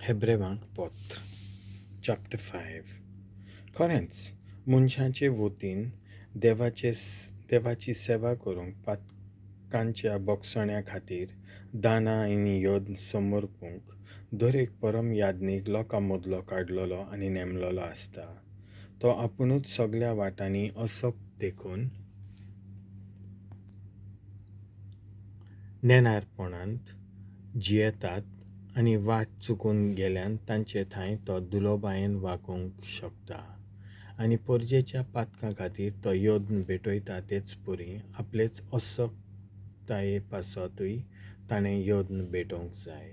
हेब्रेवांक पत्र चॅप्टर 5. खरेंच मनशाचे वतीन देवाची सेवा करूंक पातकांच्या बोगसण्या खातीर दानां आनी यज्ञ समर्पूंक दर एक परम याज्ञीक लोकां मदलो काडलेलो आनी नेमलेलो आसता. तो आपुणूच सगल्या वाटांनी असक्त देखून नेणारपणांत जियेतात आनी वाट चुकून गेल्यान तांचे ठांय तो दुलोबायेन वागूंक शकता आनी परजेच्या पातकां खातीर तो यज्ञ भेटयता तेच परी आपलेच असक्ताये पासतूय ताणें यज्ञ भेटोवंक जाय.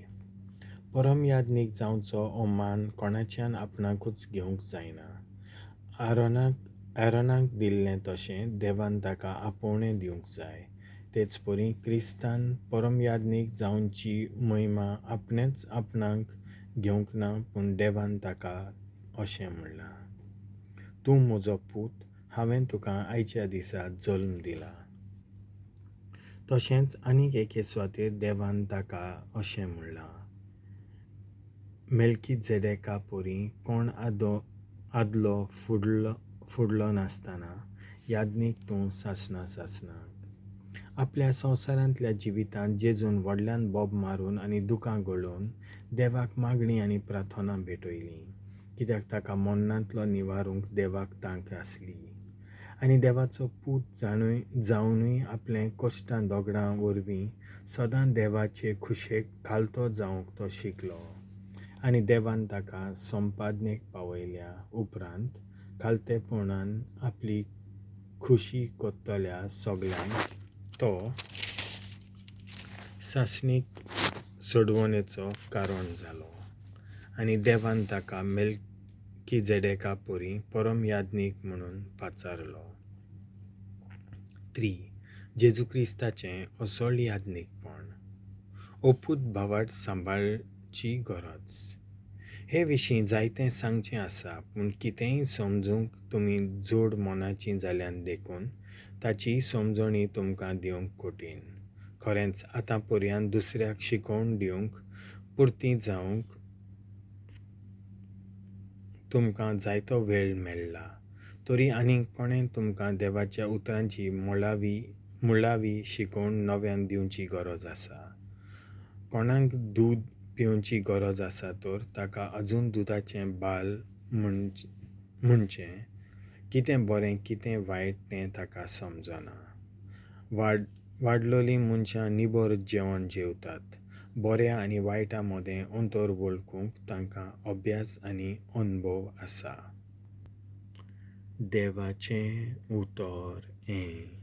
परम याज्ञीक जावचो हो मान कोणाच्यान आपणाकूच घेवंक जायना. आरोनाक दिल्लें तशें देवान ताका आपोवणें दिवंक जाय. तेच परी क्रिस्तान परम याज्ञीक जावची महिमा आपणेच आपणाक घेवंक ना, पूण देवान ताका अशें म्हणलां, तूं म्हजो पूत, हांवें तुका आयच्या दिसा जल्म दिला. तशेंच आनीक एके सुवातेर देवान ताका अशें म्हणलां, मेल्कीझेदेका परी कोण आदलो फुडलो नासतना याज्ञीक तूं सासणा सासणाक. आपल्या संवसारांतल्या जिवितांत जेजून व्हडल्यान बोब मारून आनी दुकां गळोवन देवाक मागणी आनी प्रार्थना भेटयली, कित्याक ताका मरणांतलो निवारूंक देवाक तांक आसली. आनी देवाचो पूत जावनूय आपले कश्टां दोगडां वरवीं सदां देवाचे खुशेक खालतो जावंक तो शिकलो. आनी देवान ताका संपादनेक पावयल्या उपरांत खालतेपणान आपली खुशी कोत्तल्या सगल्यांक तो सासणीक सोडवणेचो कारण जालो. आनी देवान ताका मेल्कीझेदेका परी परम याज्ञीक म्हणून पाचारलो. 3. जेजू क्रिस्ताचें असळ याज्ञीकपण. अपूत भावार्थ सांबाळची गरज. हे विशीं जायतें सांगचें आसा, पूण कितेंय समजूंक तुमी जोड मनाचीं जाल्यान देखून ताची समजणी तुमकां दिवंक कठीण. खरेंच आतां पर्यंत दुसऱ्याक शिकोवन दिवंक पुरती जावंक तुमकां जायतो वेळ मेळ्ळा, तरी आनीक कोणें तुमकां देवाच्या उतरांची मुळावी शिकोवण नव्यान दिवची गरज आसा. कोणाक दूद पिवची गरज आसा तर ताका अजून दुदाचें बाल म्हणचें, कितें बरें कितें वायट तें ताका समजना. वाडलोलीं मनशां निबर जेवण जेवतात. बऱ्या आनी वायटा मदें अंतर वळखूंक तांकां अभ्यास आनी अणभव आसा. देवाचें उतर हें.